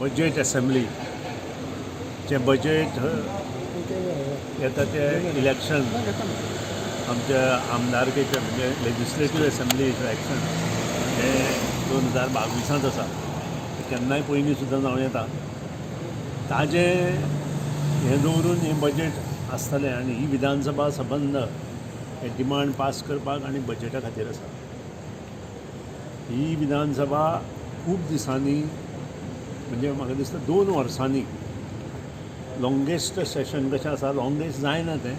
Budget assembly जें budget येता तें इलेक्शन आमच्या आमदारकेचें, म्हणजे लेजिस्लेटीव असेंब्ली इलेक्शन हें 2022त आसा. तें केन्नाय पयलीं सुद्दां जावं येता. ताजें हें दवरून हें बजेट आसतलें आनी ही विधानसभा संबंद हे डिमांड पास करपाक आनी बजेटा खातीर आसा. ही विधानसभा खूब दिसांनी, म्हणजे म्हाका दिसता 2 वर्सांनी लॉंगेस्ट सेशन कशें आसा. लॉंगेस्ट जायना तें.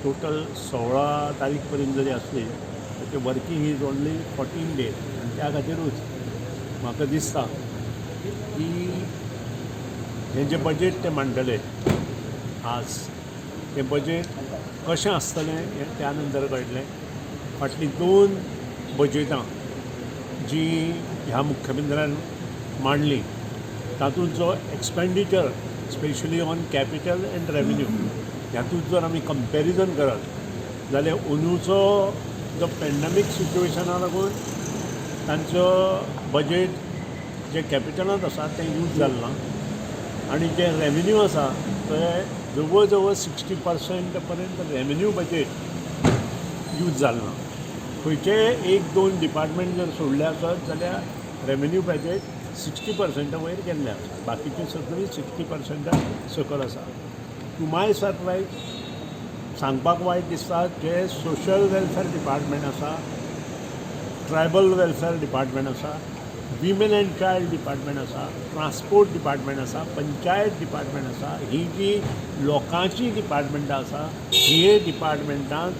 टोटल 16 तारीख पर्यंत जरी आसली तर ते working is only 14 days. आनी त्या खातीरूच म्हाका दिसता की हें जें बजेट ते मांडटले आज, तें बजेट कशें आसतलें हें त्या नंतर कळटलें. फाटलीं दोन बजेटां जीं ह्या मुख्यमंत्र्यान मांडलीं, तातूंत जो expenditure, specially on capital and revenue, ह्यातूंत जर आमी कंपॅरिजन करत जाल्यार अंदूचो जो पॅन्डमीक सिच्युएशना लागून तांचो बजेट जें कॅपिटलांत आसा तें यूज जालें ना आनी जें रेवेन्यू आसा तें जवळ जवळ 60% पर्यंत रेवेन्यू बजेट यूज जालें ना. खंयचे एक दोन डिपार्टमेंट जर सोडले आसत जाल्यार रेवेन्यू बजेट 60%ा वयर गेल्लें आसा. बाकीची सगळीं 60%ा सकयल आसा. टू my surprise, सांगपाक वायट दिसता, जे सोशल वेलफेअर डिपार्टमेंट आसा, ट्रायबल वेलफेअर डिपार्टमेंट आसा, विमेन अँड चायल्ड डिपार्टमेंट आसा, ट्रान्सपोर्ट डिपार्टमेंट आसा, पंचायत डिपार्टमेंट आसा, ही जी लोकांची डिपार्टमेंटां आसा, ही डिपार्टमेंटांत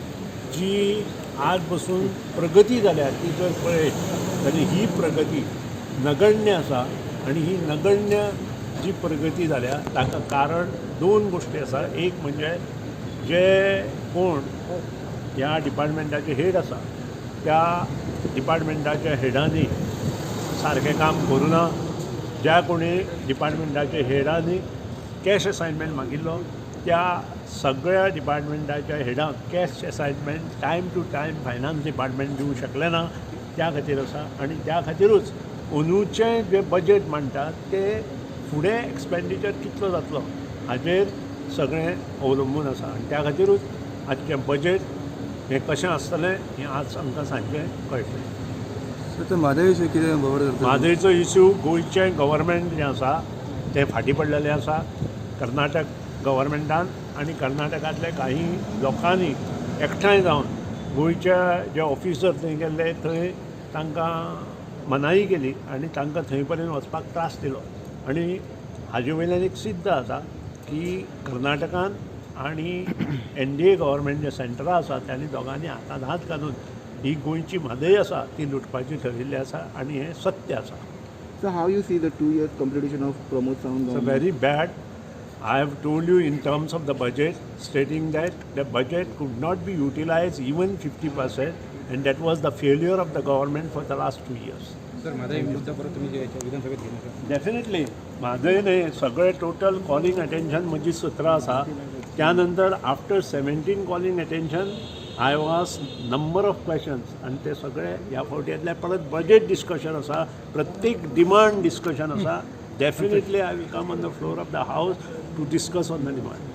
जी आज बसून प्रगती जाल्या ती जर पळयत जाल्यार ही प्रगती नगण्य आसा. आनी ही नगण्य जी प्रगती जाल्या ताका कारण दोन गोश्टी आसा. एक म्हणजे जे कोण ह्या डिपार्टमेंटाचे हेड आसा, त्या डिपार्टमेंटाच्या हेडांनी सारकें काम करूं ना. ज्या कोणी डिपार्टमेंटाच्या हेडांनी कॅश असायनमेंट मागिल्लो, त्या सगळ्या डिपार्टमेंटाच्या हेडांक cash assignment time to time finance department दिवंक शकलें ना, त्या खातीर आसा. आनी त्या खातीरूच अंदूचें जें बजेट मांडटात तें फुडें एक्सपेंडिचर कितलो जातलो हाजेर सगळें अवलंबून आसा. आनी त्या खातीरूच आजचें बजेट हें कशें आसतलें हें आज आमकां सांजचें कळटलें. सर, ते म्हादय विशयी कितें खबर करता? म्हादयचो इश्यू, गोंयचें गव्हर्मेंट जें आसा तें फाटीं पडलेलें आसा. कर्नाटक गव्हर्मेंटान आनी कर्नाटकांतले काही लोकांनी एकठांय जावन गोंयच्या जे ऑफिसर थंय गेल्ले थंय तांकां मनाई केली आनी तांकां थंय पर्यंत वचपाक त्रास दिलो. आनी हाजे वयल्यान एक सिद्ध जाता की कर्नाटकान आनी एनडीए गव्हर्मेंट जें सेंटरा आसा तांणी दोगांनी हातांत हात घालून ही गोंयची म्हादय आसा ती लुटपाची ठरिल्ली आसा आनी हें सत्य आसा. So how you see the 2 years completion of Pramod Sawant It's a government? Very bad. I have told you in terms of the budget, stating that the budget could not be utilized even 50%, and that was the failure of the government for the last 2 years. Sir, Mhadei मुद्दा परत तुम्ही जे विधानसभेत घेणार? Definitely. Mhadei न्हय, सगळे total calling attention म्हजी सतरा आसा. त्यानंतर after 17 calling attention, I asked number of questions आनी ते सगळे ह्या फावटी येतले. परत बजेट डिस्कशन आसा, प्रत्येक डिमांड डिस्कशन आसा. Definitely I will come on the floor of the house to discuss on the demand.